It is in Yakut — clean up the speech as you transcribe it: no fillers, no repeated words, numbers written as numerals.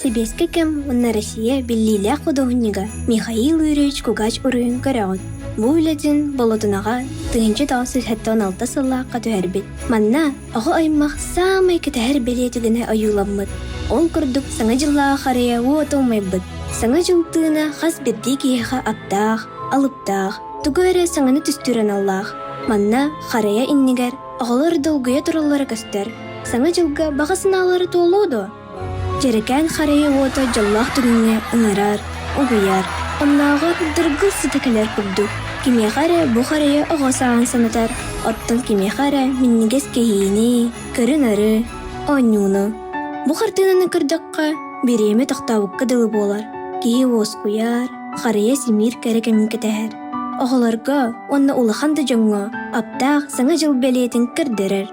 Сэбиэскэй кэм уонна Россия биллиилээх худуоһунньуга Михаил Юрьевич Кугач уруһуйун көрөҕүт. Бу үлэтин Болотунаҕа 1976 сыллаахха түһэрбит. Манна оҕо аймах саамай кэтэһэр бэлиэ түгэнэ ойууламмыт. Ол курдук Саҥа дьыллааҕы харыйа уота умайбыт. Саҥа дьыл тыына хас биирдии киһиэхэ аптаах, алыптаах, тугу эрэ саҥаны түстүүр аналлаах. Манна харыйа иннигэр оҕолор долгуйа тураллара көстөр. Саҥа дьылга баҕа санаалара туолуо дуо? Дьэрэкээн харыйа уота дьоллоох түгэҥҥэ ыҥырар, угуйар, оннооҕор дыргыл сыта кэлэр курдук. Кимиэхэ эрэ бу харыйа оҕо сааһын санатар, оттон кимиэхэ эрэ минньигэс кэһиини, көрү-нары, оонньууну. Бу хартыынаны көрдөххө, бириэмэ тохтообукка дылы буолар. Киһи уоскуйар, харыйа симиир кэрэ кэмин кэтэһэр. Оҕолорго уонна улахан да дьоҥҥо аптаах Саҥа дьыл бэлиэтин көрдөрөр.